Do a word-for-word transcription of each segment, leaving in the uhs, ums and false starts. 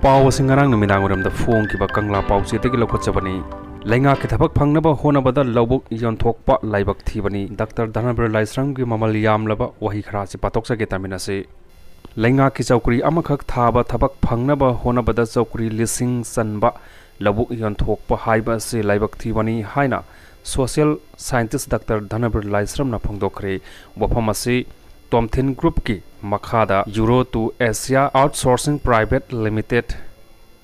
ꯄꯥꯎ ꯑꯁꯤ ꯉꯔꯥꯡ ꯅꯨꯃꯤꯗꯥꯡ ꯋꯥꯏꯔꯝꯗ ꯐꯣꯡꯈꯤꯕ ꯀꯪꯂꯥ ꯄꯥꯎꯆꯦꯗꯒꯤ ꯂꯧꯈꯠꯆꯕꯅꯤ꯫ ꯂꯩꯉꯥꯛꯀꯤ ꯊꯕꯛ ꯐꯪꯅꯕ ꯍꯣꯠꯅꯕꯗ ꯂꯧꯕꯨꯛ ꯌꯣꯟꯊꯣꯛꯄ, ꯂꯥꯏꯕꯛ ꯊꯤꯕꯅꯤ꯫ ꯗꯥꯛꯇꯔ ꯙꯅꯕꯤꯔ ꯂꯥꯏꯁ꯭ꯔꯝꯒꯤ ꯃꯃꯜ ꯌꯥꯝꯂꯕ ꯋꯥꯍꯩ ꯈꯔ ꯑꯁꯤ ꯄꯥꯊꯣꯛꯆꯒꯦ, ꯇꯥꯃꯤꯟꯅꯁꯤ꯫ ꯂꯩꯉꯥꯛꯀꯤ ꯆꯧꯀ꯭ꯔꯤ ꯑꯃꯈꯛ ꯊꯥꯕ ꯊꯕꯛ ꯐꯪꯅꯕ ꯍꯣꯠꯅꯕꯗ ꯆꯧꯀ꯭ꯔꯤ ꯂꯤꯁꯤꯡ ꯆꯟꯕ ꯂꯧꯕꯨꯛ ꯌꯣꯟꯊꯣꯛꯄ ꯍꯥꯏꯕ ꯑꯁꯤ ꯂꯥꯏꯕꯛ ꯊꯤꯕꯅꯤ ꯍꯥꯏꯅ social scientist ꯗꯥꯛꯇꯔ ꯙꯅꯕꯤꯔ ꯂꯥꯏꯁ꯭ꯔꯝꯅ ꯐꯣꯡꯗꯣꯛꯈ꯭ꯔꯦ꯫ ꯋꯥꯐꯝ ꯑꯁꯤ ꯇꯣꯝꯊꯤꯟ Groupꯀꯤ ꯃꯈꯥꯗ Euro to Asia Outsourcing Private Limited,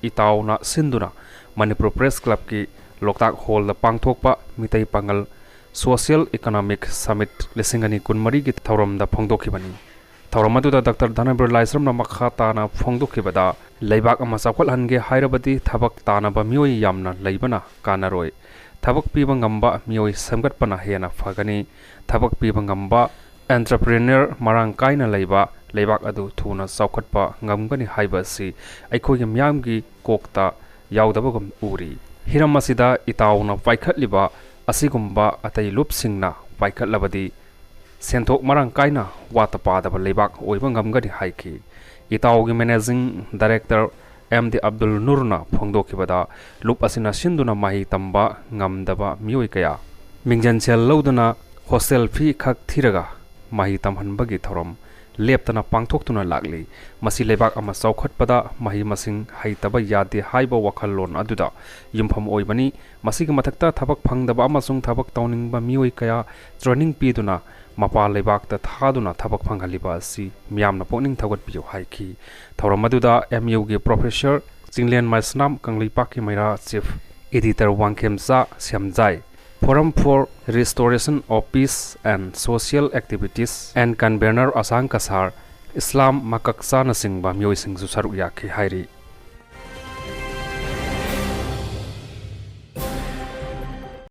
ꯏꯇꯥꯎꯅ ꯁꯤꯟꯗꯨꯅ ꯃꯅꯤꯄꯨꯔ Press Clubꯀꯤ ꯂꯣꯛꯇꯥꯛ Hallꯗ ꯄꯥꯡꯊꯣꯛꯄ ꯃꯤꯇꯩ ꯄꯥꯉꯜ Social Economic Summit ꯂꯤꯁꯤꯡ ꯑꯅꯤ ꯀꯨꯟꯃꯔꯤꯒꯤ ꯊꯧꯔꯝꯗ ꯐꯣꯡꯗꯣꯛꯈꯤꯕꯅꯤ꯫ ꯊꯧꯔꯝ ꯑꯗꯨꯗ ꯗꯥꯛꯇꯔ ꯙꯅꯕꯤꯔ ꯂꯥꯏꯁ꯭ꯔꯝꯅ ꯃꯈꯥ ꯇꯥꯅ ꯐꯣꯡꯗꯣꯛꯈꯤꯕꯗ, ꯂꯩꯕꯥꯛ ꯑꯃ ꯆꯥꯎꯈꯠꯍꯟꯒꯦ ꯍꯥꯏꯔꯕꯗꯤ ꯊꯕꯛ ꯇꯥꯅꯕ ꯃꯤꯑꯣꯏ ꯌꯥꯝꯅ ꯂꯩꯕꯅ ꯀꯥꯟꯅꯔꯣꯏ꯫ ꯊꯕꯛ ꯄꯤꯕ ꯉꯝꯕ ꯃꯤꯑꯣꯏ ꯁꯦꯝꯒꯠꯄꯅ ꯍꯦꯟꯅ ꯐꯒꯅꯤ꯫ ꯊꯕꯛ ꯄꯤꯕ ꯉꯝꯕ entrepreneur ꯃꯔꯥꯡ ꯀꯥꯏꯅ ꯂꯩꯕ ꯂꯩꯕꯥꯛ ꯑꯗꯨ ꯊꯨꯅ ꯆꯥꯎꯈꯠꯄ ꯉꯝꯒꯅꯤ ꯍꯥꯏꯕ ꯑꯁꯤ ꯑꯩꯈꯣꯏꯒꯤ ꯃꯤꯌꯥꯝꯒꯤ ꯀꯣꯛꯇ ꯌꯥꯎꯗꯕꯒꯨꯝ ꯎꯔꯤ꯫ ꯍꯤꯔꯝ ꯑꯁꯤꯗ ꯏꯇꯥꯎꯅ ꯄꯥꯏꯈꯠꯂꯤꯕ ꯑꯁꯤꯒꯨꯝꯕ ꯑꯇꯩ ꯂꯨꯞꯁꯤꯡꯅ ꯄꯥꯏꯈꯠꯂꯕꯗꯤ ꯁꯦꯟꯊꯣꯛ ꯃꯔꯥꯡ ꯀꯥꯏꯅ ꯋꯥꯠꯇ ꯄꯥꯗꯕ ꯂꯩꯕꯥꯛ ꯑꯣꯏꯕ ꯉꯝꯒꯅꯤ ꯍꯥꯏꯈꯤ꯫ ꯏꯇꯥꯎꯒꯤ Managing Director M D Abdul ꯅꯨꯔꯅ ꯐꯣꯡꯗꯣꯛꯈꯤꯕꯗ, ꯂꯨꯞ ꯑꯁꯤꯅ ꯁꯤꯟꯗꯨꯅ ꯃꯍꯩ ꯇꯝꯕ ꯉꯝꯗꯕ ꯃꯤꯑꯣꯏ ꯀꯌꯥ ꯃꯤꯡꯖꯟ ꯁꯦꯜ ꯂꯧꯗꯨꯅ hostel fee ꯈꯛ ꯊꯤꯔꯒ ꯃꯍꯩ ꯇꯝꯍꯟꯕꯒꯤ ꯊꯧꯔꯝ ꯂꯦꯞꯇꯅ ꯄꯥꯡꯊꯣꯛꯇꯨꯅ ꯂꯥꯛꯂꯤ꯫ ꯃꯁꯤ ꯂꯩꯕꯥꯛ ꯑꯃ ꯆꯥꯎꯈꯠꯄꯗ ꯃꯍꯩ ꯃꯁꯤꯡ ꯍꯩꯇꯕ ꯌꯥꯗꯦ ꯍꯥꯏꯕ ꯋꯥꯈꯜꯂꯣꯟ ꯑꯗꯨꯗ ꯌꯨꯝꯐꯝ ꯑꯣꯏꯕꯅꯤ꯫ ꯃꯁꯤꯒꯤ ꯃꯊꯛꯇ ꯊꯕꯛ ꯐꯪꯗꯕ ꯑꯃꯁꯨꯡ ꯊꯕꯛ ꯇꯧꯅꯤꯡꯕ ꯃꯤꯑꯣꯏ ꯀꯌꯥ training ꯄꯤꯗꯨꯅ ꯃꯄꯥꯟ ꯂꯩꯕꯥꯛꯇ ꯊꯥꯗꯨꯅ ꯊꯕꯛ ꯐꯪꯍꯜꯂꯤꯕ ꯑꯁꯤ ꯃꯤꯌꯥꯝꯅ ꯄꯨꯛꯅꯤꯡ ꯊꯧꯒꯠꯄꯤꯌꯨ ꯍꯥꯏꯈꯤ꯫ ꯊꯧꯔꯝ ꯑꯗꯨꯗ ꯑꯦꯝ ꯌꯨꯒꯤ Professor ꯆꯤꯡꯂꯦꯟ ꯃꯩꯁꯅꯥꯝ, ꯀꯪꯂꯩꯄꯥꯛꯀꯤ ꯃꯩꯔꯥ Chief Editor Wangkhemcha ꯁꯦꯝꯖꯥꯏ, Forum for Restoration of Peace and Social Activities and Convener ꯑꯁꯥꯡ ꯀꯁꯥꯔ ꯏꯁꯂꯥꯝ ꯃꯀꯛꯆꯥꯅꯆꯤꯡꯕ ꯃꯤꯑꯣꯏꯁꯤꯡꯁꯨ ꯁꯔꯨꯛ ꯌꯥꯈꯤ ꯍꯥꯏꯔꯤ꯫